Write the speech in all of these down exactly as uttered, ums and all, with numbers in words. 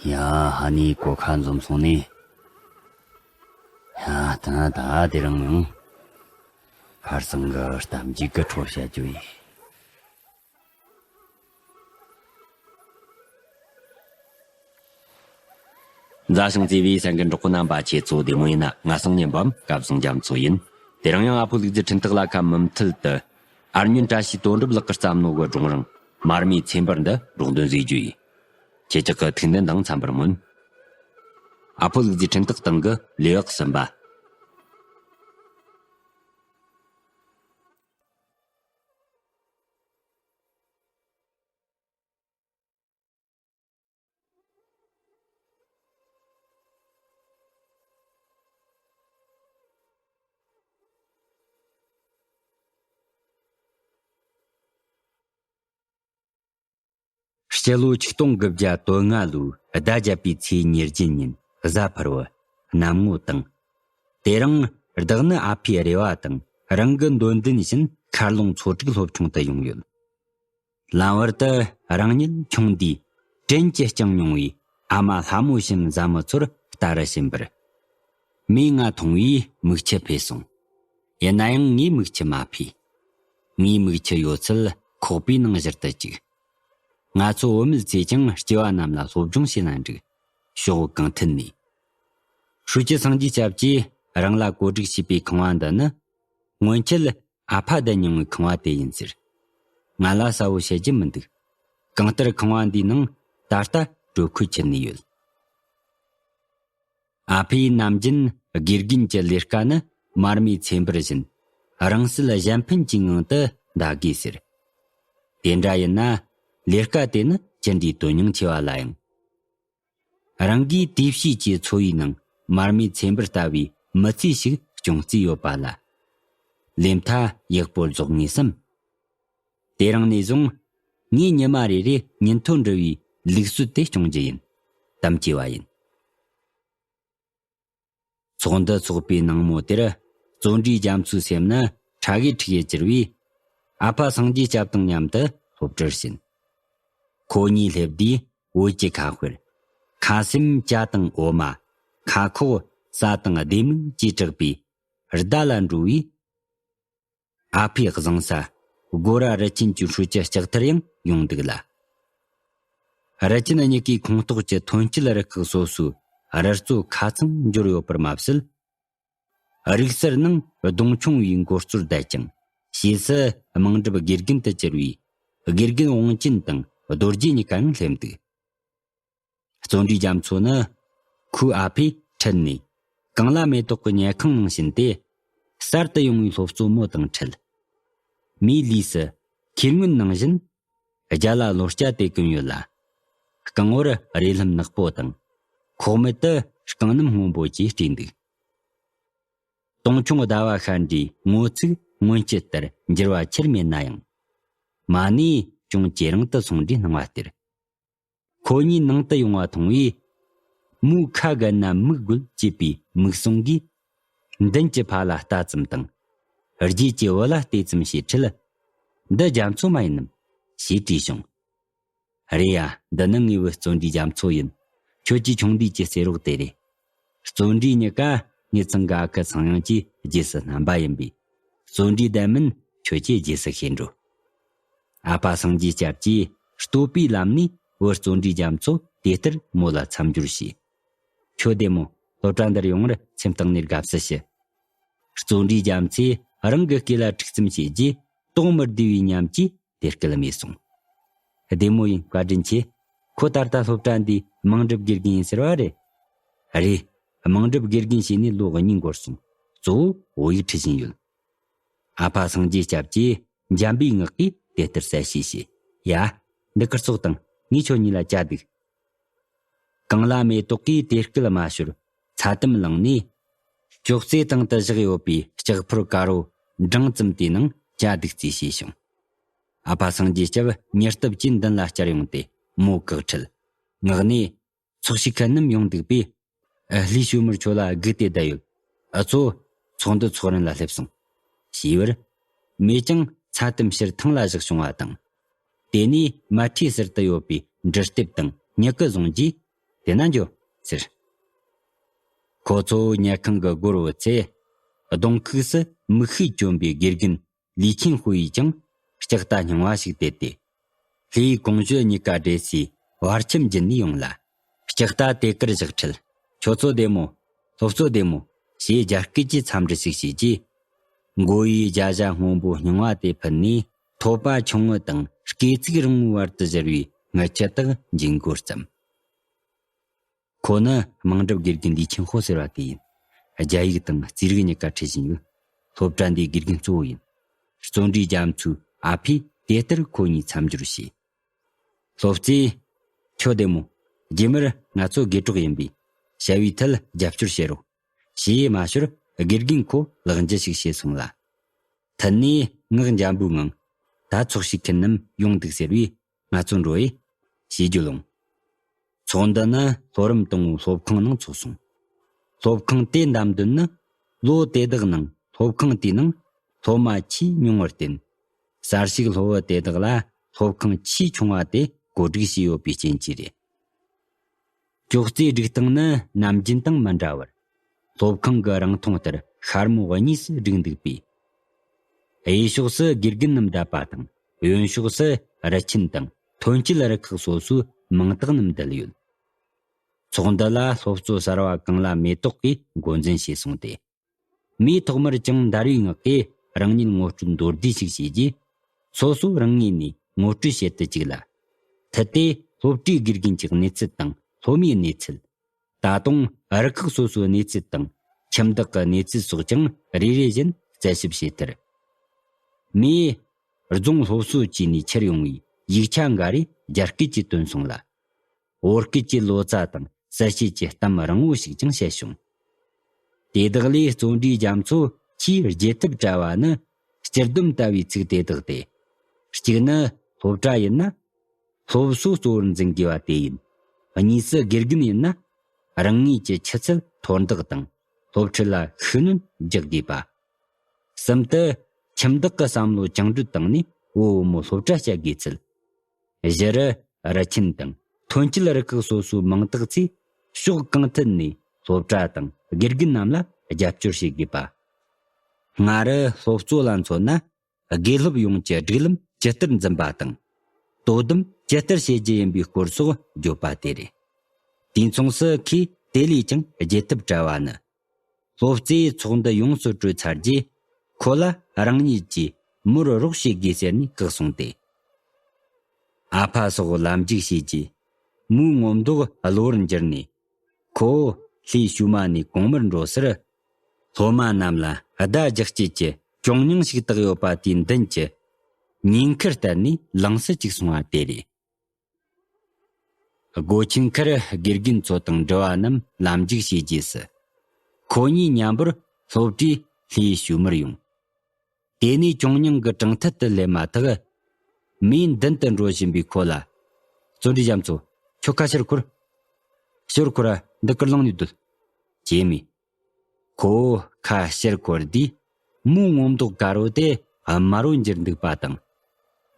ཡ། ཧ་ནི་གོ་ཁ་འཛོམས་སོང་ནི། ཡ། ད་ད་དེ་རིང་ཡང་ཁར་སང་གི་གཏམ་རྒྱུད་ཀྱི་འཕྲོ་བཤད་རྒྱུ་ཡིན། མཛའ་ཞིང་བརྩེ་བའི་སེམས་ཀྱི་འགྲོགས་པོ་རྣམ་པ། ཁྱེད་ཚོ་བདེ་མོ་ཡིན་ན། ང་སང་ཉན་པའམ་སྐལ་བཟང་རྒྱ་མཚོ་ཡིན། དེ་རིང་ཡང་ཨ་ཕོ་ལུག་རྫི་འཕྲིན་སྟེགས་ལ་ཁ་མུ་མཐུད་དུ། ཨར་ཉོན་བཀྲ་ཤིས་དོན་གྲུབ་ལགས་ཀྱིས་བརྩམས་ནོ་གི་སྒྲུང་རིང་མར་མེའི་ཚེ་འབར་འདི་སྒྲོག་འདོན་བཟོས་རྒྱུ་ཡིན། ཁྱེད་ཅག་གི་ཐུགས་འདུན་དང་འཚམ་པར་སྨོན། ཨ་ཕོ་ལུག་རྫི་འཕྲིན་སྟེགས་སྟེང་གི་ལེའུ་གསུམ་པ། སྤྱི་ལོ་ཆིག་སྟོང་དགུ་བརྒྱ་དོན་ལྔ་ལོའི་ཟླ་བརྒྱད་པའི་ཚེས་ཉེར་བརྒྱད་ཉིན་གཟའ་ཕུར་བུ་གནམ་ངོ་དྭངས། དེ་རིང་བདག་ནི་ཨ་ཕའི་རེ་བ་དང་རང་གི་འདོད་འདུན་བཞིན་མཁར་ལུང་ཚོ་དྲུག་སློབ་ཆུང་དུ་ཡོང་ཡོད། ལམ་བར་དུ་རང་ཉིད་ཆུང་དུས་དྲིན་གྱིས་བསྐྱངས་མྱོང་བའི་ཨ་མ་ལྷ་མོ་བཞིན་བཟའ་མི་ཚོར་ལྟ་རུ་ཕྱིན་པར། མོས་ང་མཐོང་བས་མིག་ཆུ་འཕོས་སོང་། ཡིན་ན་ཡང་ངའི་མིག་ཆུ་མ་འཕོས། ངའི་མིག་ཆུ་ཡོད་ཚད་ཁོག་པའི་ནང་བཞུར་དུ་བཅུག། ང་ཚོ་བུད་མེད་ཚོས་ཀྱང་སྐྱེ་བ་རྣམས་ལ་སློབ་སྦྱོང་བྱས་ན་འགྲིག། ཕྱོགས་གང་ཐད་ནས། ཧྲུའུ་ཅི་སངས་རྒྱས་སྐྱབས་ཀྱིས་རང་ལ་བཀོད་སྒྲིག་བྱས་པའི་ཁང་བ་འདི་ནི། སྔོན་ཆད་ཨ་ཕ་བསྡད་མྱོང་བའི་ཁང་བ་དེ་ཡིན་ཟེར། ང་ལ་གསལ་བོ་བཤད་རྒྱུ་མི་འདུག། གང་ལྟར་ཁང་བ་འདིའི་ནང་ད་ལྟ་དྲོད་ཁོལ་ཁྱེར་ནས་ཡོད། ཨ་ཕའི་ནམ་རྒྱུན་དགེ་རྒན་གྱི་ལས་ཀ་ནི་མར་མེའི་ཚེ་འབར་བཞིན་རིང་བསྲེལ་གཞན་ཕན་གྱི་ངང་དུ་འདའ་དགོས་ཟེར། དེ་འདྲ་ཡིན་ན་ལས་ཀ་དེ་ནི་ཅི་འདྲའི་དོན་སྙིང་ཆེ་བ་ལ་ཡང་། རང་གིས་དེ་བྱས་ཀྱི་འཚོ་བའི་ནང་མར་མེའི་ཚེ་འབར་ལྟ་བུའི་མི་ཚེ་ཞིག་སྐྱོང་རྩིས་ཡོད་པ་ལ། ལས་མཐའ་ཡག་པོ་རྫོགས་ངེས་སམ། དེ་རིང་ནས་བཟུང་ངས་ཉི་མ་རེ་རེ་ཉིན་ཐོ་འབྲི་བའི་ལུགས་སྲོལ་དེ་སྐྱོང་རྒྱུ་ཡིན། དམ་བཅས་པ་ཡིན། ཚོགས་འདུ་ཚོགས་པའི་ནངས་མོ་དེར་བརྩོན་འགྲུས་རྒྱ་མཚོའི་སེམས་ནི་ཁྲ་གི་ཁྲི་གི་གྱུར་བས། ཨ་ཕ་སངས་རྒྱས་སྐྱབས་དང་མཉམ་དུ་སློབ་གྲྭར་ཕྱིན། ཁོ་གཉིས་སླེབས་དུས་འོད་ཀྱི་ཁ་དཔེར། ཁ་སེམས་ཇ་དང་འོ་མ། ཁ་ཁོག་ཟ་དང་ལྡེ་མིག་ཅེས་གྲགས་པའི་ར་ལ་འགྲོ་བས། ཨ་ཕའི་བཟང་ས་སྒོ་ར་རི་ཆེན་གྱི་ཧྲུའུ་ཅི་ལྕགས་ཐར་ཡང་ཡོང་འདུག་ལ། རི་ཆེན་གཉིས་ཀའི་ཁོངས་གཏོགས་ཀྱི་ཐོན་སྐྱེད་རུ་ཁག་སོ་སོའི་རི་གཙོ་ཁ་ཚང་འབྱོར་ཡོད་པར་མ་ཟད། རིག་གསར་ནང་གདོང་མཆོང་བའི་འགོ་གཙོར་བསྡད་ཅིང་ཕྱིས་སུ་དམངས་སྒྲུབ་དགེ་རྒན་དུ་གྱུར་བའི་དགེ་རྒན་དབང་ཅན་དང་རྡོ་རྗེ་གཉིས་ཀ་ཡང་སླེབས་འདུག། བརྩོན་འགྲུས་རྒྱ་མཚོ་ནི་ཁོའི་ཨ་ཕས་ཁྲིད་ནས་གངས་ལྷ་མེ་ཏོག་གི་ཉལ་ཁང་ནང་ཕྱིན་ཏེ། གསར་དུ་ཡོང་བའི་སློབ་གཙོ་མོ་དང་འཕྲད། མོའི་ལུས་སུ་ཁེར་རྔོན་ནང་བཞིན་རྒྱ་ལྭ་ལོ་སྐྱ་དེ་གོན་ཡོད་ལ། རྐང་བར་རས་ལྷམ་ནག་པོ་དང་། ཁོག་སྨད་དུ་རྐང་སྣམ་སྔོན་པོ་བཅས་སྤྲས་འདུག། དོང་ཆུང་ཟླ་བ་ཤར་འདྲའི་ངོ་ཚིག་སྔོན་ཆད་ལྟར་འགྱུར་བ་ཆེར་མེད་ན་ཡང་། མ་ནས་ཅུང་ཇེ་རིང་དུ་སོང་འདྲའི་སྣང་བ་སྟེར། ཁོ་གཉིས་ནང་དུ་ཡོང་བ་མཐོང་བས། མོའི་ཁ་བརྒལ་ན་མིག་དགོད་ཅེས་པའི་མིག་ཟུང་གིས་མདུན་གྱི་ཕ་ལ་ལྟ་ཙམ་དང་། རྗེས་ཀྱི་བུ་ལ་བལྟས་ཙམ་བྱས་ཁྲིད། འདི་རྒྱ་མཚོ་མ་ཡིན་ནམ་ཞེས་དྲིས་བྱུང་། རེད་ཡ། འདི་ནི་ངའི་བུ་བརྩོན་འགྲུས་རྒྱ་མཚོ་ཡིན། ཁྱོད་ཀྱི་ཆུང་དུས་ཀྱི་གསེར་རོགས་དེ་རེད། བརྩོན་འགྲུས་གཉིས་ཀ་ངེད་ཚང་གི་ཨ་ཁུ་ཚངས་དབྱངས་ཀྱི་རྗེས་སུ་རྣམ་པ་ཡིན་པས། བརྩོན་འགྲུས་ལྡན་མིན་ཁྱོད་ཀྱིས་རྗེས་སུ་ཤེས་འགྲོ། ཨ་ཕ་སངས་རྒྱས་སྐྱབས་ཀྱིས་བསྟོད་པའི་ལམ་ནས་བུ་བརྩོན་འགྲུས་རྒྱ་མཚོ་དེ་ལྟར་མོ་ལ་མཚམས་སྦྱོར་བྱས། ཁྱོད་བདེ་མོ། སློབ་གྲྭ་འདིར་ཡོང་བར་སེམས་གཏིང་ནས་དགའ་བསུ་ཞུ། བརྩོན་འགྲུས་རྒྱ་མཚོས་རང་གི་སྐེ་ལ་ཁྲིག་ཙམ་བྱས་རྗེས། དོགས་མི་བདེ་བའི་ཉམས་ཀྱིས་དེ་སྐད་སྨྲས་སོང་། བདེ་མོ་ཡིན། བཀའ་དྲིན་ཆེ། ཁོ་ད་ལྟ་སློབ་གྲྭ་འདིའི་དམངས་སྒྲུབ་དགེ་རྒན་ཡིན་ཟེར་བ་རེད། རེད། དམངས་སྒྲུབ་དགེ་རྒན་བྱས་ནས་ལོ་གཉིས་འགོར་སོང་། གཙོ་བོ་བོད་ཡིག་ཁྲིད་བཞིན་ཡོད། ཨ་ཕ་སངས་རྒྱས་སྐྱབས་ཀྱིས་འཇམ་པའི་ངག་གིས་དེ་ལྟར་གསལ་བཤད་བྱས། ཡ། འདི་གར་ཙོག་དང་། ངས་ཁྱོད་གཉིས་ལ་ཇ་ལྡུག། གངས་ལྷ་མེ་ཏོག་གིས་དེ་སྐད་མ་ཤོར། ཚ་དམ་བླངས་ནས། ཅོག་ཙེ་སྟེང་དུ་བཞག་ཡོད་པའི་ལྕགས་ཕོར་དཀར་བོ་འབྲིང་ཙམ་དེའི་ནང་ཇ་ལྡུག་རྩིས་བྱས་བྱུང་། ཨ་ཕ་སངས་རྒྱས་སྐྱབས་མྱུར་སྟབས་ཀྱིས་མདུན་ལ་བསྐྱར་ཡོང་སྟེ་མོ་བཀག་ཁྲིད། ངག་ནས། ཚོགས་ཞུགས་མཁན་རྣམས་ཡོང་འདུག་པས། ཨ། ལྷའི་བཅོས་མར་ཁྱོད་ལ་སྒུག་སྟེ་བསྡད་ཡོད། ཨ་ཚོ། ཚོགས་འདུ་ཚོགས་རན་ལ་སླེབས་སོང་། ཞེས་པར། མོས་ཀྱང་ཚ་དམ་ཕྱིར་ཐང་ལ་བཞག་བྱུང་བ་དང་། དེ་ནས་མལ་ཁྲིའི་ཟུར་དུ་ཡོད་པའི་འབྲུ་ལྟེབ་དང་མྱུ་གུ་བཟུང་རྗེས། དེ་ན་འགྱོ། ཟེར། ཁོ་ཚོ་ཉལ་ཁང་གི་སྒོར་བུད་ཚེ། གདོང་ཁུག་སུ་མིག་ཤེལ་གྱོན་པའི་དགེ་རྒན་ལི་ཆིན་ཧུའེ་ཡིས་ཀྱང་ལྕགས་རྟ་རྙིང་བ་ཞིག་དེད་དེ། ལྷའི་གོང་ཞུ་གཉིས་ཀ་འདྲེས་སའི་བར་ཁྱིམ་བརྒྱུད་ནས་ཡོང་ལ། ལྕགས་རྟ་དེ་གར་བཞག་འཕྲལ། ཁྱོད་ཚོ་བདེ་མོ། སློབ་གཙོ་བདེ་མོ། ཞེས་རྒྱ་སྐད་ཀྱིས་འཚམས་འདྲི་ཞིག་བྱས་རྗེས། མགོ་བོའི་རྒྱ་ཞྭ་སྔོན་པོ་རྙིང་བ་དེ་ཕུད་ནས། ཐོད་པ་ཆུང་ངུ་དང་སྐེ་ཚིགས་རིང་བོའི་བར་དུ་གཞར་བའི་ངུ་ཆུ་དག་འབྱིན་འགོ་བརྩམས། ཁོ་ནི་དམངས་སྒྲུབ་དགེ་རྒན་ལི་ཆིན་ཧོ་ཟེར་བ་དེ་ཡིན། རྒྱ་ཡིག་དང་རྩིས་རིག་གཉིས་ཀ་ཁྲིད་བཞིན་ཡོད། སློབ་གྲྭ་འདིའི་དགེ་རྒན་གཙོ་བོ་ཡིན། བརྩོན་འགྲུས་རྒྱ་མཚོའི་ཨ་ཕས་དེ་ལྟར་ཁོ་གཉིས་མཚམས་སྦྱོར་བྱས། སློབ་གཙོས། ཁྱོད་བདེ་མོ། རྗེས་མར་ང་ཚོ་དགེ་གྲོགས་ཡིན་པས། བྱ་བའི་ཐད་རྒྱབ་སྐྱོར་བྱེད་རོགས། ཞེས་མ་ཞོར་དགེ་རྒན་ཁོ་ལག་འཇུ་ཞིག་བྱས་སོང་ལ། མཐུད་ནས་ངག་འཇམ་པོའི་ངང་། ད་ཚོགས་ཞུགས་མཁན་རྣམས་ཡོང་འདུག་ཟེར་བས། ང་ཚོ་འགྲོ་ཡི། ཞེས་བརྗོད་ལོང་། ཚོགས་འདུ་ནི་ལྷོ་རིམ་དང་པོའི་སློབ་ཁང་ནང་ཚོགས་སོང་། སློབ་ཁང་དེ་འདེམས་དོན་ནི། ལོ་དེ་དག་ནང་སློབ་ཁང་དེའི་ནང་སློབ་མ་ཆེས་ཉུང་བར་བརྟེན། གསར་ཞུགས་སློབ་བུ་དེ་དག་ལ་སློབ་ཁང་ཆེས་ཆུང་བ་དེ་བཀོད་སྒྲིག་བྱས་ཡོད་པའི་རྐྱེན་གྱིས་རེད། ཅོག་ཙེའི་སྒྲིག་སྟངས་ནི་ནམ་རྒྱུན་དང་མི་འདྲ་བར། སློབ་ཁང་གི་རིང་ཐུང་ལྟར་ཤར་མོ་གཉིས་སུ་བསྒྲིགས་འདུག་པས། གཡས་ཕྱོགས་སུ་དགེ་རྒན་རྣམས་བསྡད་པ་དང་། གཡོན་ཕྱོགས་སུ་རུ་ཆེན་དང་ཐོན་སྐྱེད་རུ་ཁག་སོ་སོའི་མིང་རྟགས་རྣམས་བསྡུས་ཡོད། ཚོགས་འདུ་ལ་སློབ་གཙོ་གསར་བ་གངས་ལྷ་མེ་ཏོག་གིས་འགོ་འཛིན་བྱས་སོང་སྟེ། མིས་ཐོག་མར་ཅུང་འདར་བའི་ངག་གིས་རང་ཉིད་ངོ་སྤྲོད་མདོར་བསྡུས་ཤིག་བྱས་རྗེས། སོ་སོའི་རང་ངོས་ནས་ངོ་སྤྲོད་བྱེད་དུ་བཅུག་ལ། མཐུད་དེ་སློབ་གྲྭའི་དགེ་རྒན་གྱི་གནས་ཚུལ་དང་སློབ་མའི་གནས་ཚུལ། ད་དུང་རུ་ཁག་སོ་སོའི་གནས་ཚུལ་དང་ཁྱིམ་བདག་གི་གནས་ཚུལ་སོགས་ཀྱང་རེ་རེ་བཞིན་རྩད་ཞིབ་བྱས་མཐར། མིས་རྫོང་སློབ་གསོ་བཅས་ནས་ཁྱེར་ཡོང་བའི་ཡིག་ཆ་འགའ་རེ་རྒྱ་སྐད་ཀྱིས་བཏོན་སོང་ལ། བོད་སྐད་ཀྱི་ལོ་ཙཱ་དང་གསལ་བྱེད་ཀྱི་གཏམ་རིང་བོ་ཞིག་ཀྱང་བཤད་བྱུང་། དེ་དག་ལས་བརྩོན་འགྲུས་རྒྱ་མཚོ་ཆེས་རྒྱས་ཐབས་བྲལ་བ་ནི། སྤྱི་སྡོམ་ལྟ་བུའི་ཚིག་དེ་དག་སྟེ། གཅིག་ནི་སློབ་གྲྭ་ཡིན་ན། སློབ་གསོ་གཙོ་བོར་འཛིན་དགོས་པ་དེ་ཡིན། གཉིས་སུ་དགེ་རྒན་ཡིན་ན། རང་ངོས་ཀྱི་ཆུ་ཚད་མཐོར་འདེགས་དང་། སློབ་ཁྲིད་ལ་ཤུགས་སྣོན་རྒྱག་དགོས་པ། གསུམ་དུ། ཁྱིམ་བདག་གི་བསམ་བློ་བཅིངས་འགྲོལ་བཏང་ནས་བུ་བུ་མོ་སློབ་གྲྭ་བསྐྱལ་དགོས་ཚུལ། བཞི་རུ་རུ་ཆེན་དང་ཐོན་སྐྱེད་རུ་ཁག་སོ་སོའི་མིང་བཏགས་ཚེ། ཕྱོགས་གང་ཐད་ནས་སློབ་གྲྭ་དང་དགེ་རྒན་རྣམས་ལ་རྒྱབ་སྐྱོར་བྱེད་དགོས་པ། ལྔ་རུ་སློབ་གཙོ་ལ་མཚོན་ན། དགེ་སློབ་ཡོངས་ཀྱི་སྒྲིག་ལམ་ཇི་ལྟར་འཛིན་པ་དང་། དོ་དམ་ཇི་ལྟར་བྱེད་རྒྱུ་ཡིན་པའི་སྐོར་སོགས་བརྗོད་པ་དེ་རེད། དུས་མཚུངས་སུ་ཁོས་དེ་ལས་ཀྱང་རྒྱས་ཐབས་བྲལ་བ་ནི། སློབ་གཙོས་ཚོགས་འདུ་ཡོངས་སུ་གྲོལ་ཚར་རྗེས། ཁོ་ལ་རང་ཉིད་ཀྱིས་མོར་རོགས་བྱེད་དགོས་ཟེར་ནས་བཀག་སོང་སྟེ། ཨ་ཕ་སོགས་ལམ་འཇུག་བྱས་རྗེས། མོའི་ངོ་མདོག་གློ་བུར་འགྱུར་ནས། ཁོ་བོ་ལྷའི་ཤུལ་མ་ནས་གོང་མར་འགྲོ་སར། སློབ་མ་རྣམས་ལ་བརྡ་རྒྱག་བྱེད་ཀྱི་གྲངས་རྙིང་ཞིག་བཏགས་ཡོད་པ་དེའི་མདུན་གྱི་ཉེན་ཁར་གཏད་ནས་ལངས་སུ་བཅུག་སོང་བ་དེ་རེད། སྒོ་ཆེན་ཁར་དགེ་རྒན་ཚོ་དང་སྒྲུབ་པ་རྣམས་ལམ་འཇུག་བྱས་རྗེས་སུ། ཁོ་གཉིས་མཉམ་པོར་སློབ་གྲྭའི་ལྷའི་ཤུལ་མར་ཡོང་། དེ་ནས་གྲངས་རྙིང་གི་གྲོང་ཐད་དུ་སླེབས་མ་ཐག་མིའི་མདུན་དུ་འགྲོ་བཞིན་པའི་ཁོ་ལ། བརྩོན་འགྲུས་རྒྱ་མཚོ། ཁྱོད་ཁ་ཕྱིར་འཁོར། ཕྱིར་འཁོར་ར་འདི་གར་ལངས་ནས་སྡོད། ཅེས་སྨྲས། ཁོ་བོ་ཁ་ཕྱིར་འཁོར་དུས། མོའི་ངོ་མདོག་དཀར་བོ་དེ་དམར་བོ་འགྱུར་འདུག་པ་དང་།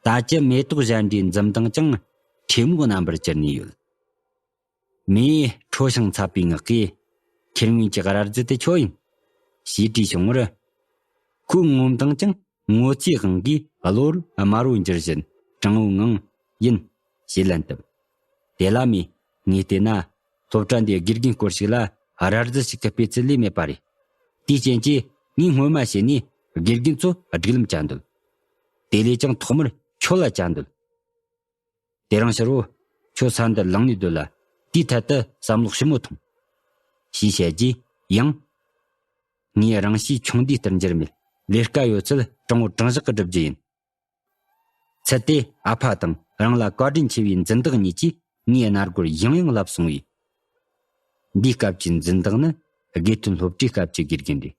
ད་ཅི་མེ་ཏོག་གཞན་འདྲའི་འཛུམ་མདངས་ཀྱང་ཁྲེལ་མོག་རྣམ་པར་གྱུར་ནས་ཡོད། མོས་ཁྲོ་ཞིང་འཚབ་པའི་ངག་གིས། ཁྱེད་སྔོན་གྱི་ར་རྫི་དེ་ཁྱོད་ཡིན། ཞེས་དྲིས་བྱུང་བར། ཁོའི་ངོ་མདངས་ཀྱང་ངོ་ཚའི་དབང་གིས་གློ་བུར་དམར་བོ་འགྱུར་བཞིན་དྲང་བོའི་ངང་ཡིན། ཞེས་ལན་བཏབ། དེ་ལ་མོས་ངས་བལྟས་ན། སློབ་གྲྭ་འདིའི་དགེ་རྒན་སྐོར་ཞིག་ལ་ར་རྫི་ཞིག་གི་སྤེལ་ཚུལ་ལས་མེད་པ་རེད། དེའི་རྐྱེན་གྱིས་ངས་སྔོན་མ་བྱས་ནས་དགེ་རྒན་ཚོ་སྒྲིག་ལམ་བཅའ་འདོད། དེ་ལས་ཀྱང་ཐོག་མར་ཁྱོད་ལ་བཅའ་འདོད། དེ་རིང་ཕྱི་རུ་ཁྱོད་ས་འདིར་ལངས་ནས་སྡོད་ལ། དེའི་ཐད་དུ་བསམ་བློ་ཞིབ་མོ་ཐོངས། ཞེས་བཤད་རྗེས་ཡང་། ངས་རང་གཤིས་ཆུང་དུས་ལྟར་འགྱུར་མེད། ལས་ཀ་ཡོད་ཚད་དྲང་བོ་དྲང་བཞག་གི་སྒྲུབ་རྒྱུ་ཡིན། ཚུལ་དེ་ཨ་ཕ་དང་རང་ལ་བཀའ་དྲིན་ཆེ་བའི་འཛིན་བདག་གཉིས་ཀྱིས་ངའི་རྣ་སྒོར་ཡང་ཡང་ལབ་སོང་བས། འདིའི་སྐབས་ཀྱི་འཛིན་བདག་ནི་དགེ་ཐོན་སློབ་གྲྭའི་སྐབས་ཀྱི་དགེ་རྒན་རེད།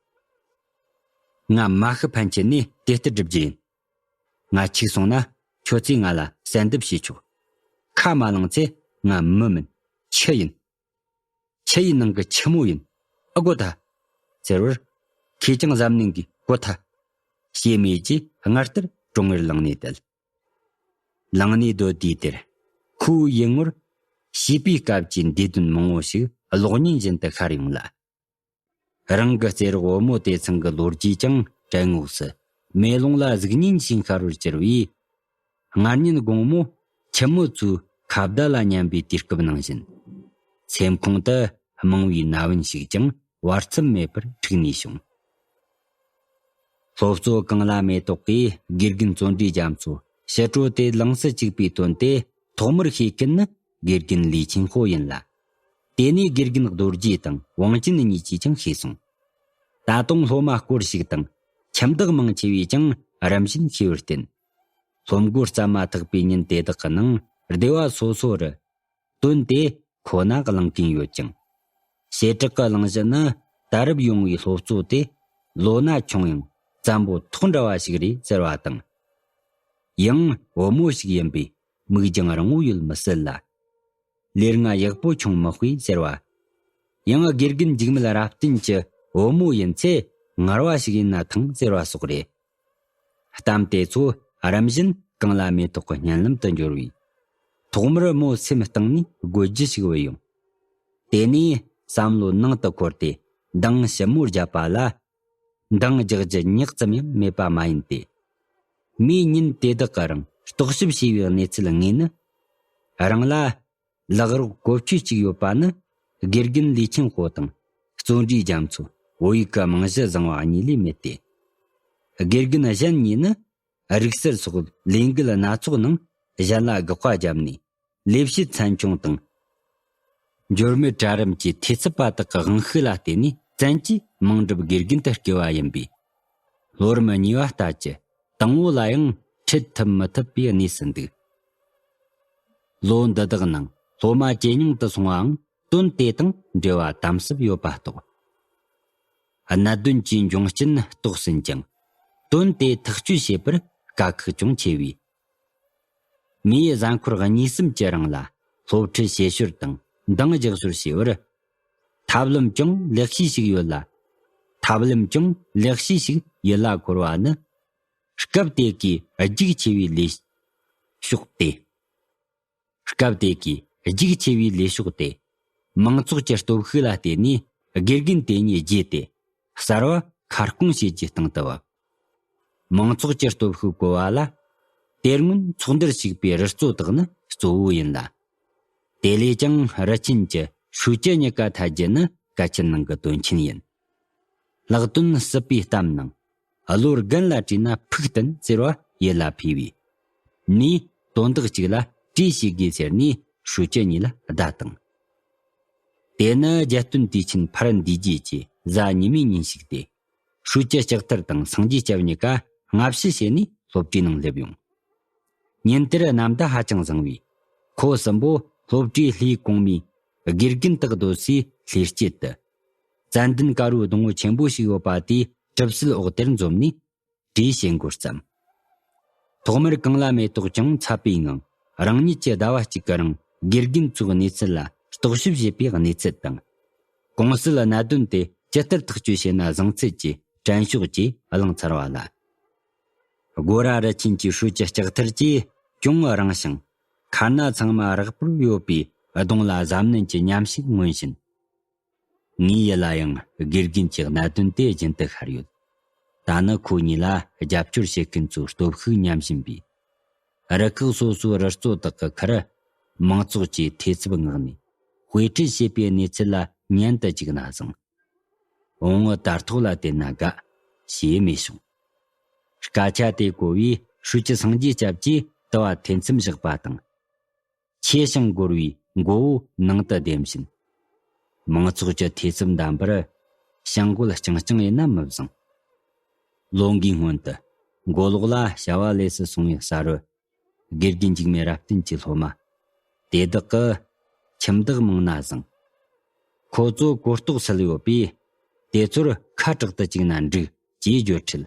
ང་མ་ཤི་ཕན་ཆད་ནས་དེ་ལྟར་སྒྲུབ་རྒྱུ་ཡིན། ང་འཆི་སོང་ན་ཁྱོད་ཚོས་ང་ལ་གསལ་འདེབས་བྱས་ཆོག། ཁ་མ་ལངས་ཚེ་ང་མི་མིན། ཁྱི་ཡིན། ཁྱི་ཡི་ནང་གི་ཁྱི་མོ་ཡིན། ཨ་གོ་ད། ཟེར་བར། ཁོས་ཀྱང་གཟབ་ནན་གྱིས་གོ་ཐལ། ཞེས་སྨྲས་རྗེས་སྔར་ལྟར་གྲོང་ངེར་ལངས་ནས་བསྡད། ལངས་ནས་སྡོད་དུས་དེར། ཁོའི་ཡུལ་ངོར་ བྱིས་པའི་སྐབས་ཀྱི་འདས་དོན་མང་བོ་ཞིག་གློག་བརྙན་བཞིན་དུ་ཤར་ཡོང་ལ། རང་གི་རྩེད་རོགས་བུ་མོ་དེ་ཚང་གི་ལོ་རྒྱུས་ཀྱང་དྲན་ངོགས་སུ་མེ་ལོང་ལ་གཟུགས་བརྙན་བཞིན་ཤར་བར་གྱུར་བས། སྔར་ཉིན་དགོང་མོ་ཁྱིམ་མི་ཚོའི་ཁ་བརྡ་ལ་ཉན་པའི་དུས་སྐབས་ནང་བཞིན། སེམས་ཁོང་དུ་རྨོངས་པའི་ན་བུན་ཞིག་ཀྱང་བར་མཚམས་མེད་པར་འཁྲིགས་ནས་བྱུང་། སློབ་གཙོ་གངས་ལྷ་མེ་ཏོག་གིས་དགེ་རྒན་བརྩོན་འགྲུས་རྒྱ་མཚོ་ཕྱི་དྲོ་དེ་ལངས་སུ་བཅུག་པའི་དོན་དེ་ཐོག་མར་ཤེས་མཁན་ནི་དགེ་རྒན་ལི་ཆིན་ཧོ་ཡིན་ལ། དེ་ནས་དགེ་རྒན་རྡོ་རྗེ་དང་ཝང་ཅིན་གཉིས་ཀྱིས་ཀྱང་ཤེས་སོང་། ད་དུང་སློབ་མ་སྐོར་ཞིག་དང་ཁྱིམ་བདག་མང་ཆེ་བས་ཀྱང་རིམ་བཞིན་ཤེས་པར་བརྟེན། སློབ་མགོ་བརྩམས་མ་ཐག་པའི་ཉིན་དེ་དག་གི་ནང་སྡེ་བ་སོ་སོ་རུ། དོན་དེ་ཁོ་ན་གླེང་གིན་ཡོད་ཅིང་། བྱེ་བྲག་གི་གླེང་གཞི་ནི་ད་རེབ་ཡོང་བའི་སློབ་གཙོ་དེ་ལོ་ན་ཆུང་ཡང་བཙན་པོ་ཐོག་འདྲ་བ་ཞིག་རེད་ཟེར་བ་དང་། ཡང་བུ་མོ་ཞིག་ཡིན་པས་མིག་རྒྱང་རིང་བོ་ཡོད་མི་སྲིད་ལ། ལས་སྣ་ཡག་པོ་ཆུང་མི་དཔེ་ཟེར་བ། ཡང་དགེ་རྒན་འཇིགས་མེད་རབ་བརྟན་གྱི་བུ་མོ་ཡིན་ཚེ་ངར་བ་ཞིག་ཡིན་ན་ཐང་ཟེར་བ་སོགས་རེད། གཏམ་དེ་ཚོ་རིམ་བཞིན་གངས་ལྷ་མེ་ཏོག་གི་སྙན་ལམ་དུ་འབྱོར་བས། ཐོག་མར་མོ་སེམས་གཏིང་ནས་དགོད་རྒྱུ་ཞིག་བུད་ཡོང་། དེ་ནས་བསམ་བློ་ནང་དུ་འཁོར་ཏེ་འདང་ཞིབ་མོ་བརྒྱབ་པ་ལ། འདང་རྒྱག་རྒྱུ་ཉག་ཙམ་ཡང་མེད་པ་མ་ཡིན་ཏེ། མིས་ཉིན་དེ་དག་གི་རིང་རྟོག་ཞིབ་བྱས་པའི་གནས་ཚུལ་དངོས་ནི། རང་ལ་ལག་རོགས་གོ་ཆོད་ཅིག་ཡོད་པ་ནི་དགེ་རྒན་ལི་ཆིན་ཧོ་དང་བརྩོན་འགྲུས་རྒྱ་མཚོ་བོད་ཡིག་གི་རྨང་གཞི་བཟང་བ་གཉིས་ལས་མེད་དེ། དགེ་རྒན་གཞན་གཉིས་ནི་རིག་གསར་སོགས་ལས་འགུལ་སྣ་ཚོགས་ནང་གཞན་ལ་དགག་པ་བརྒྱབ་ནས་ལས་བྱེད་ཚན་ཆུང་དང་། འབྱོར་མེད་གྲལ་རིམ་གྱི་འཐུས་ཚབ་པ་དག་གི་དབང་ཤུགས་ལ་བརྟེན་ནས་བཙན་གྱིས་དམངས་སྒྲུབ་དགེ་རྒན་དུ་བསྐོས་པ་ཡིན་པས། ལོ་རིམ་གཉིས་པ་ལྟ་ཅི་དང་པོ་ལ་ཡང་ཁྲིད་ཐུབ་མི་ཐུབ་པའི་གནས་སུ་འདུག་ལོ་འདི་དག་ནང་སློབ་མ་ཇེ་ཉུང་དུ་སོང་བའང་དོན་དེ་དང་འབྲེལ་བ་དམ་ཟབ་ཡོད་པ་རྟོགས། གནད་དོན་གྱི་འབྱུང་རྐྱེན་རྟོགས་ཟིན་ཀྱང་། དོན་དེ་ཐག་གཅོད་བྱེད་པར་དཀའ་ཁག་ཅུང་ཆེ་བས། མིའི་གཟའ་འཁོར་གཉིས་གསུམ་གྱི་རིང་ལ་སློབ་ཁྲིད་བྱེད་ཞོར་དང་འདང་རྒྱག་ཞོར་བྱས་པར། ཐབས་ལམ་ཅུང་ལེགས་ཤོས་ཤིག་ཡོད་ལ། ཐབས་ལམ་ཅུང་ལེགས་ཤོས་ཤིག་ཡིད་ལ་འཁོར་བ་ནི། སྐབས་དེ་གའི་རྒྱུགས་ཆེ་བའི་ལས་ཕྱོགས་ཏེ། སྐབས་དེ་གའི་རྒྱུགས་ཆེ་བའི་ལས་ཕྱོགས་ཏེ། མང་ཚོགས་ཀྱི་སྟོབས་ཤུགས་ལ་བརྟེན་ནས་དགེ་རྒན་དེ་ཉིད་བརྗེས་ཏེ། གསར་བ་ཁ་སྐོང་བྱེད་རྒྱུའི་སྟེང་དུ་བབས། མང་ཚོགས་ཀྱི་སྟོབས་ཤུགས་བཀོལ་བ་ལ། དེ་སྔོན་ཚོགས་འདུར་ཞུགས་པའི་རུ་གཙོ་དག་ནི་གཙོ་བོ་ཡིན་ལ། དེ་ལས་ཀྱང་རུ་ཆེན་གྱི་ཧྲུའུ་ཅི་གཉིས་ཀ་ཐད་རྒྱུ་ནི་གལ་ཆེན་ནང་གི་དོན་ཆེན་ཡིན། ལྷག་དོན་སྲིད་པའི་གཏམ་ནང་། བློ་རྒན་ལ་དྲིས་ན་ཕུགས་བསྟན་ཟེར་བ་ཡིད་ལ་ཕུལ་བས། མིས་དོན་དག་ཅིག་ལ་དྲིས་བྱེད་དགོས་ཟེར་ནས་ཧྲུའུ་ཅི་གཉིས་ལ་བརྡ་བཏང་། དེ་ནི་རྒྱལ་སྟོན་དུས་ཆེན་ཕར་འདས་རྗེས་ཀྱི་གཟའ་ཉི་མའི་ཉིན་ཞིག་སྟེ། ཧྲུའུ་ཅི་ལྕགས་ཐར་དང་སངས་རྒྱས་སྐྱབས་གཉིས་ཀ་སྔ་ཕྱི་བྱས་ནས་སློབ་གྲྭའི་ནང་སླེབས་ཡོང་། ཉིན་དེར་གནམ་བརྡ་ཧ་ཅང་བཟང་བས། ཁོ་གསུམ་པོ་སློབ་གྲྭའི་ལྷའི་གོང་མའི་དགེ་རྒན་དག་སྡོད་སའི་ལྷས་སྐྱིད་དུ། ཙན་དན་དཀར་པོའི་སྡོང་བོ་ཆེན་པོ་ཞིག་ཡོད་པ་དེའི་གྲིབ་བསིལ་འོག་དེར་འཛོམས་ནས་གྲོས་བྱེད་འགོ་བརྩམས། ཐོག་མར་གངས་ལྷ་མེ་ཏོག་ཅུང་འཚབ་པའི་ངང་རང་ཉིད་ཀྱི་ཟླ་བ་གཅིག་གི་རིང་དགེ་རྒན་ཚོའི་གནས་ཚུལ་ལ་རྟོག་ཞིབ་བྱེད་པའི་གནས་ཚུལ་དང་། གོང་གསལ་གནད་དོན་དེ་ཇི་ལྟར་ཐག་གཅོད་བྱས་ན་བཟང་ཚུལ་གྱི་དྲན་ཤོག་ཅེས་གླེང་ཚར་བ་ལ། སྒོ་ར་རུ་ཆེན་གྱི་ཧྲུའུ་ཅི་ལྕགས་ཐར་གྱིས་ཅུང་རིང་ཞིང་ཁ་སྣ་ཚང་མ་རགས་པོར་ཡོད་པའི་གདོང་ལ་གཟབ་ནན་གྱི་ཉམས་ཞིག་མངོན་བཞིན། ངའི་ཡིད་ལ་ཡང་དགེ་རྒན་གྱི་གནད་དོན་དེ་རྒྱུན་དུ་ཤར་ཡོད། ད་ནི་ཁོ་གཉིས་ལ་རྒྱབ་སྐྱོར་བྱེད་མཁན་ཚོའི་སྟོབས་ཤུགས་ཉམས་བཞིན་པས། རུ་ཁག་སོ་སོའི་རུ་གཙོ་དག་གི་ཁར་མང་ཚོགས་ཀྱི་ཐེ་ཚོམ་མངགས་ནས་དཔེ་ཁྲིད་བྱེད་པའི་གནས་ཚུལ་ལ་ཉན་དུ་བཅུག་ན་བཟང་། འོང་ངོ་དར་ཐོག་ལ་བལྟས་ན་དགའ་ཞེས་སྨྲས་བྱུང་། སྐད་ཆ་དེ་གོ་བས་ཧྲུའུ་ཅི་སངས་རྒྱས་སྐྱབས་ཀྱིས་དུ་བ་ཐེ་ཚོམ་བཞག་པ་དང་། ཆེ་ཞིང་སྒོར་བའི་མགོ་བོ་ནང་དུ་ལྡེམ་བཞིན། མང་ཚོགས་ཀྱི་ཐེ་ཚོམ་འདམ་པར་བྱང་སྒོ་རྐྱང་རྐྱང་ཡིན་ན་མི་བཟང་། ལོ་འགའི་སྔོན་དུ་མགོ་ལོག་ལ་བྱ་བ་ལས་སུ་སོང་བའི་ས་རུ། དགེ་རྒན་འཇིགས་མེད་རབ་བརྟན་གྱི་སློབ་མ་དེ་དག་གིས་ཁྱིམ་བདག་མང་ན་བཟང་། ཁོ་ཚོ་གོ་རྟོགས་སད་ཡོད་པས་དེ་ཚོར་ཁ་དྲག་ཏུ་བཅུག་ན་འགྲིག་ཅེས་བརྗོད་འཕྲལ།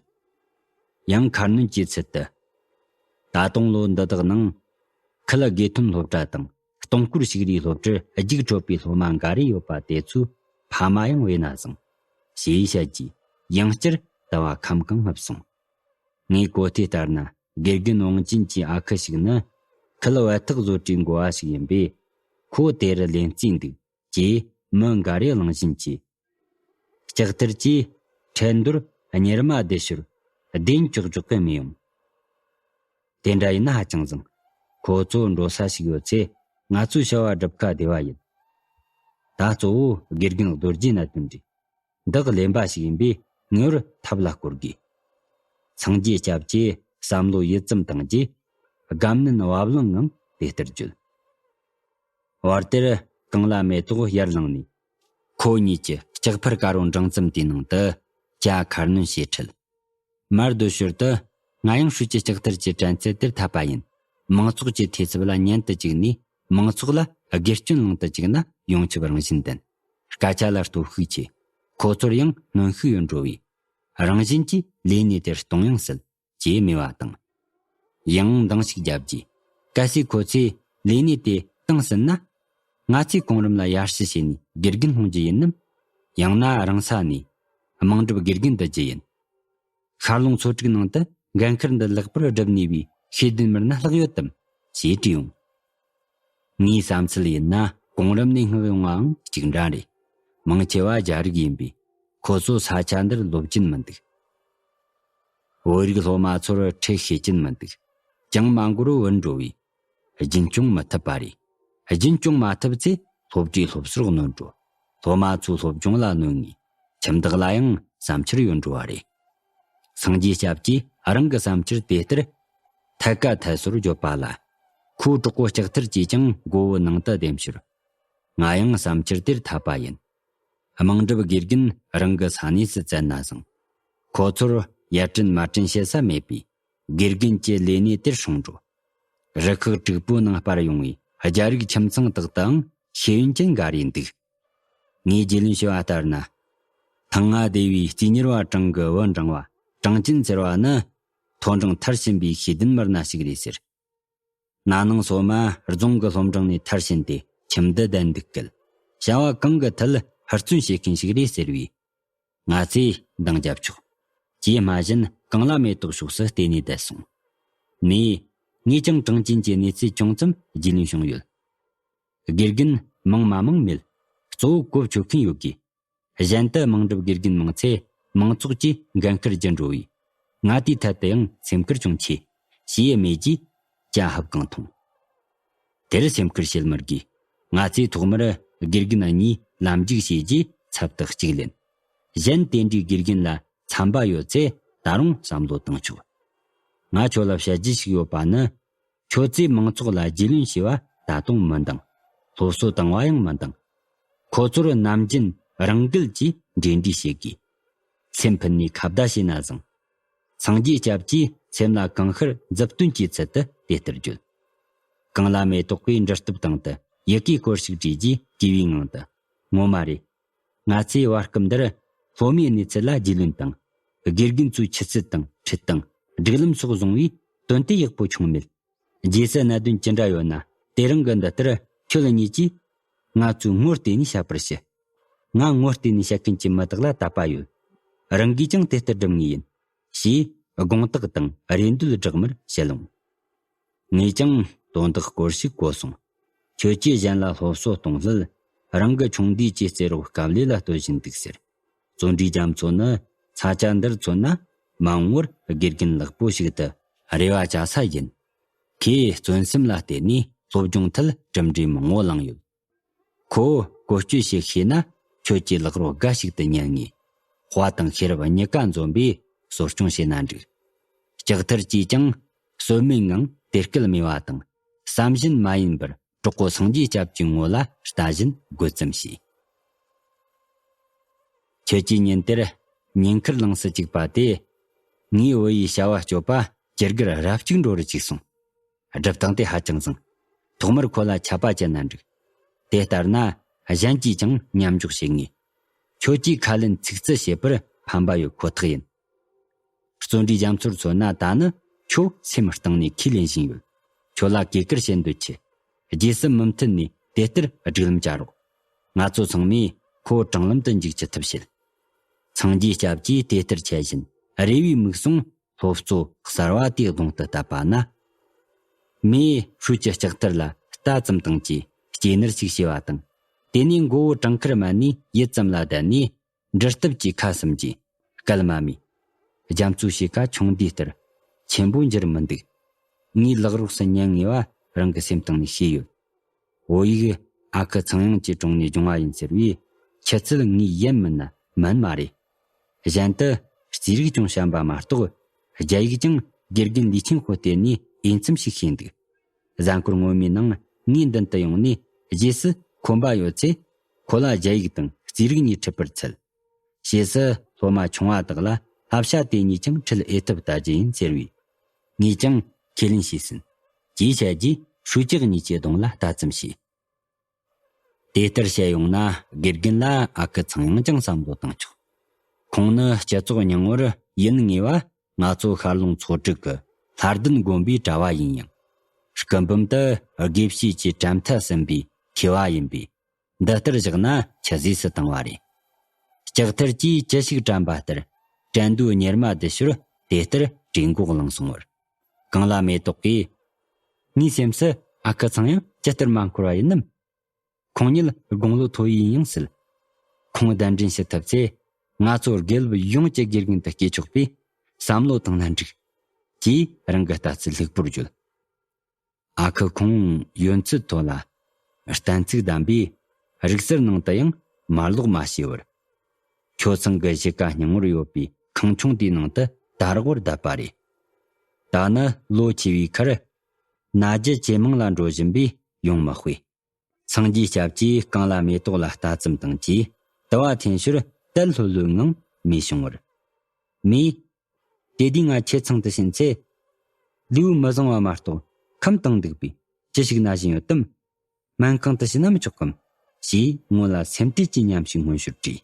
ཡང་ཁ་སྣོན་གྱི་ཚུལ་དུ། ད་དུང་ལོ་འདི་དག་ནང་ཁུལ་དགེ་ཐོན་སློབ་གྲྭ་དང་སྟོང་སྐོར་ཞིག་རའི་སློབ་གྲྭར་རྒྱུགས་འཕྲོད་པའི་སློབ་མ་འགའ་རེ་ཡོད་པ་དེ་ཚོའི་ཕ་མ་ཡང་བས་ན་བཟང་ཞེས་བཤད་རྗེས་ཡང་བསྐྱར་དུ་བ་ཁམ་གང་ལྷུབ་སོང་། ངའི་གོ་ཐོས་ལྟར་ན་དགེ་རྒན་ཝང་ཅིན་གྱི་ཨ་ཁུ་ཞིག་ནི་ཁུལ་བལ་ཐག་བཟོ་གྲྭའི་འགོ་བ་ཞིག་ཡིན་པས། ཁོ་དེ་རུ་ལེན་རྩིས་འདུག་ཅེས་མི་འགའ་རེས་གླེང་བཞིན་གྱིས། ལྕགས་ཐར་གྱིས་ཁྲལ་འདོར་གཉེར་མ་བསྡད་ཞོར་བདེན་ཅོག་ཅོག་གི་མི་ཡོང་། དེ་འདྲ་ཡིན་ན་ཧ་ཅང་བཟང་། ཁོ་ཚོ་འགྲོ་ས་ཞིག་ཡོད་ཚེ་ང་ཚོའི་བྱ་བ་སྒྲུབ་ཁ་བདེ་བ་ཡིན། ད་གཙོ་བོ་དགེ་རྒན་རྡོ་རྗེ་གནད་དོན་རེད། འདི་གླེན་པ་ཞིག་ཡིན་པས་ངེས་པར་ཐབས་ལ་བསྐོར་དགོས། སངས་རྒྱས་སྐྱབས་ཀྱིས་བསམ་བློ་ཡིད་ཙམ་བཏང་རྗེས་དགའ་མནན་བབ་བརླིང་ངང་དེ་ལྟར་བརྗོད། བར་དེར་གངས་ལྷ་མེ་ཏོག་ཡར་ལངས་ནས། ཁོ་གཉིས་ཀྱི་ལྕགས་ཕར་དཀར་པོ་འབྲིང་ཙམ་དེའི་ནང་དུ་ཇ་ཁ་སྣོན་བྱས་ཁྲིད། མར་སྡོད་ཞོར་དུ། ང་ཡང་ཧྲུའུ་ཅི་ལྕགས་ཐར་གྱི་དྲན་ཚད་དེར་འཐད་པ་ཡིན། མང་ཚོགས་ཀྱི་འཐུས་ཚབ་ལ་ཉན་དུ་བཅུག་ནས། མང་ཚོགས་ལ་སྒེར་སྐྱོན་ལངས་དུ་བཅུག་ན་ཡོངས་ཁྱབ་རང་བཞིན་ལྡན། སྐད་ཆ་ལ་སྟོབས་ཤུགས་ཆེ། ཁོ་ཚོར་ཡང་གནོན་ཤུགས་ཡོད་འགྲོ་བས། རང་བཞིན་གྱིས་ལས་གནས་དེར་གཏོང་ཡང་སྲིད། ཅེས་སྨྲས་པ་དང་། ཡང་འདང་ཞིག་བརྒྱབ་རྗེས། གལ་སྲིད་ཁོ་ཚོས་ལས་གནས་དེ་བཏང་ཟིན་ན། ང་ཚོས་གོང་རིམ་ལ་ཡར་ཞུ་བྱས་ནས་དགེ་རྒན་སློང་རྒྱུ་ཡིན་ནམ། ཡང་ན་རང་ས་ནས་དམངས་སྒྲུབ་དགེ་རྒན་བསྡུ་རྒྱུ་ཡིན། ཤར་ལུང་ཚོ་དྲུག་ནང་དུ་འགན་ཁུར་འདི་ལེགས་པར་བསྒྲུབས་ནུས་པའི་ཤེས་ལྡན་མི་སྣ་ལྷག་ཡོད་དམ་ཞེས་དྲིས་ཡོང་། ངའི་བསམ་ཚུལ་ཡིན་ན་གོང་རིམ་ནས་མངགས་ཡོང་བའང་གཅིག་འདྲ་རེད། མང་ཆེ་བ་རྒྱ་རིགས་ཡིན་པས་ཁོ་ཚོ་ས་ཆ་འདིར་ལོབས་ཀྱིན་མི་འདུག། བོད་རིགས་སློབ་མ་ཚོར་ཁྲིད་ཤེས་ཀྱིན་མི་འདུག། ཅང་མ་འགོར་བར་འགྲོ་བས་རྒྱུན་སྐྱོང་མི་ཐུབ་པ་རེད། རྒྱུན་སྐྱོང་མ་ཐུབ་ཚེ་སློབ་གྲྭའི་སློབ་གསོར་གནོད་འགྲོ། སློབ་མ་ཚོའི་སློབ་སྦྱོང་ལ་གནོད་ངེས། ཁྱིམ་བདག་ལ་ཡང་བསམ་འཆར་ཡོད་འགྲོ་བ་རེད། སངས་རྒྱས་སྐྱབས་ཀྱིས་རང་གི་བསམ་འཆར་དེ་ལྟར་ཐད་ཀ་ཐད་སོར་བརྗོད་པ་ལ། ཁོའི་གྲོགས་པོ་ལྕགས་ཐར་གྱིས་ཀྱང་མགོ་བོ་ནང་དུ་ལྡེམ་ཞོར། ང་ཡང་བསམ་འཆར་དེར་འཐད་པ་ཡིན། དམངས་སྒྲུབ་དགེ་རྒན་རང་གི་ས་གནས་སུ་བཙལ་ན་བཟང་། ཁོ་ཚོར་ཡར་དྲན་མར་དྲན་བྱེད་ས་མེད་པས་དགེ་རྒན་གྱི་ལས་གནས་དེར་སྲུང་འགྲོ། རུ་ཁག་དྲུག་པོའི་ནང་སྤར་ཡོང་བའི་རྒྱ་རིགས་ཁྱིམ་ཚང་དག་ཏུའང་ཤེས་ཡོན་ཅན་འགའ་རེ་འདུག། ངས་རྒྱུས་ལོན་བྱས་པ་ལྟར་ན། ཐང་ང་སྡེ་བའི་རྩིས་གཉེར་བ་གྲངས་ཀྱི་བུ་འབྲིང་བ་གྲངས་ཅན་ཟེར་བ་ནི། མཐོ་འབྲིང་མཐར་ཕྱིན་པའི་ཤེས་ལྡན་མི་སྣ་ཞིག་རེད་ཟེར། ན་ནིང་སོ་མ་རྫོང་གི་སློབ་འབྲིང་ནས་མཐར་ཕྱིན་ཏེ་ཁྱིམ་དུ་བསྡད་འདུག་གལ། བྱ་བ་གང་གི་ཐད་ཧུར་བརྩོན་བྱེད་མཁན་ཞིག་རེད་ཟེར་བས། ང་ཚོས་འདང་རྒྱབ་ཆོག། ཅེས་སྨྲ་བཞིན་གངས་ལྷ་མེ་ཏོག་ཕྱོགས་སུ་བལྟས་ནས་བསྡད་སོང་། ནས། ངས་ཀྱང་གྲངས་ཅན་གྱི་གནས་ཚུལ་ཅུང་ཙམ་རྒྱུས་ལོན་བྱུང་ཡོད། དགེ་རྒན་མང་མ་མང་མེད། གཙོ་བོ་གོ་ཆོད་མཁན་ཡོད་དགོས། གཞན་དུ་དམངས་སྒྲུབ་དགེ་རྒན་མང་ཚེ་མང་ཚོགས་ཀྱིས་འགན་ཁུར་བགྱི་འགྲོ་བས། ང་དེའི་ཐད་དུ་ཡང་སེམས་ཁུར་ཅུང་ཆེ། ཞེས་སྨྲས་རྗེས་ཅ་ཧབ་གང་འཐུང་། དེར་སེམས་ཁུར་བྱེད་མི་དགོས། ང་ཚོས་ཐོག་མར་དགེ་རྒན་གཉིས་ལམ་འཇུག་བྱས་རྗེས་ཚབ་ཏུ་གཅིག་ལེན། གཞན་དེ་འདྲའི་དགེ་རྒན་ལ་འཚམ་པ་ཡོད་ཚེ་ད་རུང་བསམ་བློ་བཏང་ཆོག། ང་ཁྱོད་ལ་བཤད་རྒྱུ་ཞིག་ཡོད་པ་ནི། ཁྱོད་ཚོས་མང་ཚོགས་ལ་རྒྱུས་ལོན་བྱས་པ་ད་དུང་མི་འདང་། སློབ་གསོ་བཏང་བ་ཡང་མི་འདང་། ཁོ་ཚོར་ནམ་རྒྱུན་རང་འགུལ་གྱིས་འབྲེལ་འདྲིས་བྱེད་དགོས། སེམས་ཕུད་ནས་ཁ་བརྡ་བྱས་ན་བཟང་། སངས་རྒྱས་སྐྱབས་ཀྱིས་སེམས་ལ་གང་ཤར་མཛུབ་སྟོན་གྱི་ཚུལ་དུ་དེ་ལྟར་བརྗོད། གངས་ལྷ་མེ་ཏོག་གིས་འབྲུ་གཏུབ་སྟེང་དུ་ཡི་གེའི་སྐོར་ཞིག་བྲིས་རྗེས་གུས་པའི་ངང་དུ། ངོ་མ་རེད། ང་ཚོས་བར་སྐབས་འདིར་སློབ་མའི་གནས་ཚུལ་ལ་རྒྱུས་ལོན་དང་། དགེ་རྒན་ཚོའི་ཆུ་ཚད་དང་ཁྲིད་སྟངས། སྒྲིག་ལམ་སོགས་བཟུང་བས་དོན་དེ་ཡག་པོ་བྱུང་མེད། རྗེས་སུ་གནད་དོན་ཅི་འདྲ་ཡོད་ན་དེ་རིང་གི་འདི་ལྟར་ཁྱོད་གཉིས་ཀྱིས་ང་ཚོའི་ངོ་བལྟས་ནས་བཤད་པར་ཞུ། ང་ངོ་བལྟས་ནས་བཤད་མཁན་གྱི་མི་དག་ལ་དད་པ་ཡོད། རང་གིས་ཀྱང་དེ་ལྟར་སྒྲུབ་ངེས་ཡིན། ཞེས་དགོངས་དག་དང་རེ་འདུན་བསྒྲགས་མར་ཞུ་ལོང་། ངས་ཀྱང་དོན་དག་སྐོར་ཞིག་གོ་སོང་། ཁྱོད་ཀྱིས་གཞན་ལ་སློབ་གསོ་གཏོང་སླད་རང་གི་ཆུང་དུས་ཀྱི་རྩེ་རོགས་སྐབས་ལས་ལ་ལྟོས་བཞིན་འདུག་ཟེར། བརྩོན་འགྲུས་རྒྱ་མཚོ་ནི་ས་ཆ་འདིར་མཚོན་ན་མ་འོངས་པར་དགེ་རྒན་ལེགས་པོ་ཞིག་ཏུ་རེ་བ་བྱ་ས་ཡིན། ཁོས་བརྩོན་སེམས་ལ་བརྟེན་ནས་སློབ་སྦྱོང་ཐད་གྲུབ་འབྲས་མང་བོ་བླངས་ཡོད། ཁོ་བོ་བཀོལ་སྤྱོད་བྱེད་ཤེས་ན་ཁྱོད་ཀྱི་ལག་རོགས་དགའ་ཞིག་ཏུ་ཉན་ངེས། དཔའ་དང་ཤེས་རབ་གཉིས་ཀ་འཛོམས་པས་གསོ་སྐྱོང་བྱས་ན་འགྲིག། ལྕགས་ཐར་གྱིས་ཀྱང་ཟོལ་མེད་ངང་དེ་སྐད་སྨྲས་པ་དང་། བསམ་བཞིན་མ་ཡིན་པར་གྲོགས་པོ་སངས་རྒྱས་སྐྱབས་ཀྱི་ངོ་ལ་ལྟ་བཞིན་དགོད་ཙམ་བྱས། ཁྱོད་ཀྱིས་ཉིན་དེར་ཉེན་ཁར་ལངས་སུ་བཅུག་པ་དེས། ངའི་བུ་ཡི་བྱ་བ་སྤྱོད་པ་ཇེ་དགར་རབ་གཅིག་འགྲོ་རུ་བཅུག་སོང་། སྒྲུབ་སྟངས་དེ་ཧ་ཅང་བཟང་། ཐོག་མར་ཁོ་ལ་ཆད་པ་བཅད་ན་འགྲིག། དེ་ལྟར་ན་གཞན་གྱིས་ཀྱང་མཉམ་འཇོག་བྱེད་ངེས། ཁྱོད་ཀྱིས་ཁ་ལན་ཚིག་རྩི་བྱེད་པར་ཕན་པ་ཡོད་ཁོ་ཐག་ཡིན། བརྩོན་འགྲུས་རྒྱ་མཚོར་མཚོན་ན་ད་ནི་ཁྱོད་སེམས་གཏིང་ནས་ཁས་ལེན་བཞིན་ཡོད། ཁྱོད་ལ་གུས་བཀུར་བྱེད་འདོད་ཆེ། རྗེས་སུ་མུ་མཐུད་ནས་དེ་ལྟར་སྒྲིག་ལམ་བྱ་རོགས། ང་ཚོ་ཚང་མས་ཁོ་དྲང་ལམ་དུ་འཇུག་ཅི་ཐུབ་བྱེད། སངས་རྒྱས་སྐྱབས་ཀྱིས་དེ་ལྟར་འཆད་བཞིན་རེ་བའི་མིག་ཟུང་སློབ་གཙོ་གསར་བ་དེའི་གདོང་དུ་བསྟབས་པ་ན། མོས་ཧྲུའུ་ཅི་ལྕགས་ཐར་ལ་ལྟ་ཙམ་བཏང་རྗེས་ གྲོས་ནོར་ཞིག་བྱས་པ་དང་། དེ་ནས་མགོ་བོ་བྲང་ཁར་མནན་ནས་ཡུད་ཙམ་ལ་བསྡད་ནས། འབྲི་སྟབས་ཀྱིས་ཁ་ཟུམ་གྱིས་སྐད་མ་སྨྲས། རྒྱ་མཚོའི་ཕྱེད་ཀ་ཆུང་དུས་ལྟར་ཆེན་པོ་འགྱུར་མི་འདུག་ངའི་ལག་རོགས་སུ་ཉན་ངེས་པ་རང་གི་སེམས་གཏིང་ནས་ཤེས་ཡོད། བོད་ཡིག་ཨ་ཁུ་ཚངས་དབྱངས་ཀྱི་དྲུང་ནས་སྦྱོང་བ་ཡིན་ཟེར་བས། ཁྱེད་ཚོས་ངའི་ཡན་མིན་ན་མིན་མ་རེད། གཞན་དུ་རྩིས་རིག་ཅུང་ཞན་པ་མ་གཏོགས། རྒྱ་ཡིག་ཀྱང་དགེ་རྒན་ལི་ཆིང་ཧོ་བསྟེན་ནས་འོས་འཚམ་ཞིག་ཤེས་འདུག་གཟའ་འཁོར་སྔོན་མའི་ནང་ངའི་མདུན་དུ་ཡོང་ནས། རྗེས་སུ་ཁོམ་པ་ཡོད་ཚེ། ཁོ་ལ་རྒྱ་ཡིག་དང་རྩིས་རིག་གཉིས་ཁྲིད་པར་འཚལ། ཞེས་སུ་སློབ་མ་ཆུང་བ་དག་ལ་བསླབ་བྱ་དེ་གཉིས་ཀྱང་ཁྲིད་འོས་ཐུབ་ལྟ་རྒྱུ་ཡིན་ཟེར་བས། ངས་ཀྱང་ཁས་ལེན་བྱས་ཟིན། ཅེས་བཤད་རྗེས་ཧྲུའུ་ཅི་གཉིས་ཀྱི་གདོང་ལ་ལྟ་ཙམ་བྱས། དེ་ལྟར་བཤད་ཡོང་ན། དགེ་རྒན་ལ་ཨ་ཁུ་ཚངས་དབྱངས་ཀྱང་བསམ་བློ་བཏང་ཆོག་ཁོང་ནི་སྤྱི་ཚོགས་རྙིང་བར་ཡིན་ངེས་པ། ང་ཚོ་ཤར་ལུང་ཚོ་དྲུག་གི་ལྷ་ལྡན་དགོན་པའི་གྲྭ་བ་ཡིན་ཡང་། སྐུ་འབུམ་དུ་དགེ་བཤེས་ཀྱི་གྲལ་མཐའ་ཟིན་པའི་མཁས་པ་ཡིན་པས། འདི་ལྟར་བཞག་ན་ཆུད་ཟོས་སུ་བཏང་བ་རེད། ལྕགས་ཐར་གྱིས་ཅི་ཞིག་དྲན་པ་ལྟར། དྲན་རྡོའི་གཉེར་མ་བསྡུས་ཞོར་དེ་ལྟར་གྲོས་འགོ་བླངས་སོང་བར། གངས་ལ་མེ་ཏོག་གིས། ངའི་སེམས་སུ་ཨ་ཁུ་ཚངས་དབྱངས་ཇི་ལྟར་མ་འཁོར་བ་ཡིན་ནམ། ཁོང་ཉིད་དགུང་ལོ་མཐོ་བས་ཡིན་ཡང་སྲིད། ཁོང་གདན་འདྲེན་ཞུ་ཐུབ་ཚེ། ང་ཚོ་དགེ་སློབ་ཡོངས་ཀྱི་དགེ་རྒན་དུ་སྐྱེ་ཆོག་པས་བསམ་བློ་བཏང་ན་འགྲིག །ཅེས་རང་གི་ལྟ་ཚུལ་ལྷུག་པོར་བརྗོད། ཨ་ཁུ་ཁོང་ཡོན་ཚད་མཐོ་ལ། གཏན་ཚིགས་ལྡན་པས། རིག་གསར་ནང་དུ་ཡང་མར་ལོག་མ་བྱས་བར། ཁྱོད་ཚང་གི་གཞིས་ཀ་སྙིང་བོར་ཡོད་པའི་ཁང་ཆུང་དེའི་ནང་དུ་ད་རག་བར་བསྡད་པ་རེད། ད་ནི་ལོ་ཆེ་བའི་ཁར། ན་རྒྱུ་ཇེ་མང་ལ་འགྲོ་བཞིན་པས་ཡོང་མི་དཔེ། སངས་རྒྱས་སྐྱབས་ཀྱིས་གངས་ལ་མེ་ཏོག་ལ་ལྟ་ཙམ་དང་བཅས། དུ་བ་འཐེན་ཞོར་དལ་ལྷོད་ལྷོད་ངང་མེ་བྱུང་བར། མེས། དེ་དུས་ང་ཁྱེད་ཚང་དུ་ཕྱིན་ཚེ། ལུས་མི་བཟང་བ་མ་གཏོགས་ཁམས་དྭངས་འདུག་པས་ཅི་ཞིག་ན་བཞིན་ཡོད་དམ། སྨན་ཁང་དུ་ཕྱིན་ན་མི་ཆོག་གམ། ཞེས་སྔོན་ལ་སེམས་གཏད་ཀྱི་ཉམས་ཤིག་སྔོན་ཞོར་དྲིས།